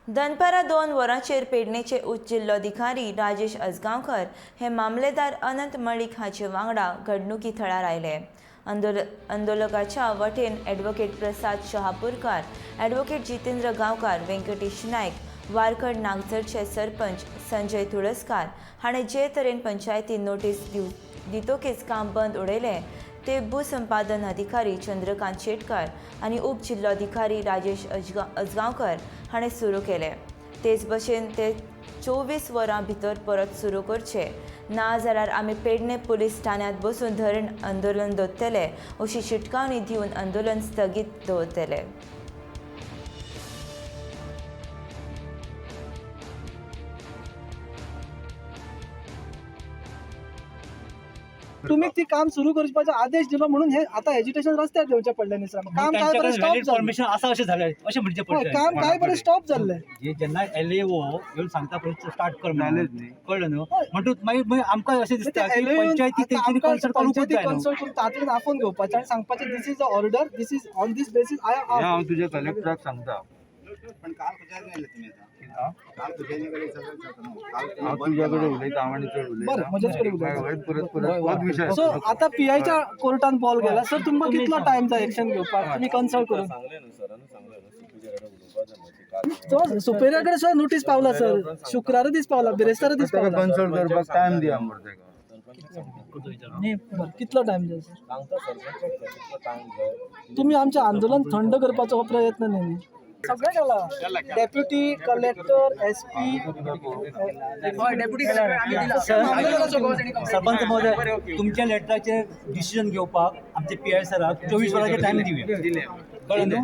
दनपारां 2 वरांचेर पेडणेचे उप जिल्लोधिकारी राजेश अजगांवकर हे मामलेदार अनंत मळीक हाचे वांगडा घडणुकी थळार आयले. आंदोलकाच्या वटेन ॲडव्होकेट प्रसाद शहापूरकार, ॲडव्होकेट जितेंद्र गांवकार, व्यंकटेश नायक, वारखड नागझरचे सरपंच संजय तुळसकार हाणें जे तरेन पंचायतीन नोटीस दितकीच काम बंद उडयलें ते भूसंपादन अधिकारी चंद्रकांत शेटकर आनी उप जिल्लोधिकारी राजेश अजगांवकर हाणें सुरू केलें. तेच भशेन ते 24 वरां भितर परत सुरू करचे ना जाल्यार आमी पेडणे पुलीस ठाण्यांत बसून धरण आंदोलन दवरतले अशी शिटकावणी दिवन आंदोलन स्थगीत दवरतले. तुम्ही ती काम सुरू करपाचो आदेश दिलो म्हणून हे आता एज्युकेशन रस्त्यार घेवचें पडलें न्ही सर. काम काय बरें स्टॉप जालें. परमिशन आसा अशें जालें अशें म्हणचें पडलें. काम काय बरें स्टॉप जाल्लें. जे जेन्ना एलएओ येवन सांगता पळय स्टार्ट कर म्हणून, कळ्ळें न्हू, म्हणटूच मागीर आमकां अशें दिसता की पंचायती तेंच्यांनी कन्सल्ट करूंकूच जाय. कन्सल्ट करून तातूंत आपोवन घेवपाचें आनी सांगपाचें this is the order, this is on this basis I. हांव तुज्या कलेक्टराक सांगता. पण काल खंयच्यान येयले तुमी आतां? काल हांव तुज्या कडेन उलयता, हांव आनी चड उलयता. बरें, म्हजेच कडेन उलयता. परत परत होच विशय. सो आतां पीआयच्या कोर्टान बॉल गेला सर, तुमकां कितलो टायम जाय एक्शन घेवपाक? तुमी कन्सल्ट करून सुपेरियर कडेन सुद्दां नोटीस पावला सर, शुक्रारा दीस पावला, बिरेस्तारा दीस पावला. कन्सल्ट करपाक टायम दिया मरे तेका. बरं, कितलो टायम जाय सर? तुमी आमचें आंदोलन थंड करपाचो हो प्रयत्न न्ही? सगळें केला, डेप्युटी कलेक्टर, एसपी. सरपंच महोदय, तुमच्या लेटराचेर डिसिजन घेवपाक आमचे पीआय सराक 24 वरांचे टायम दिवया, कळ्ळें न्हू?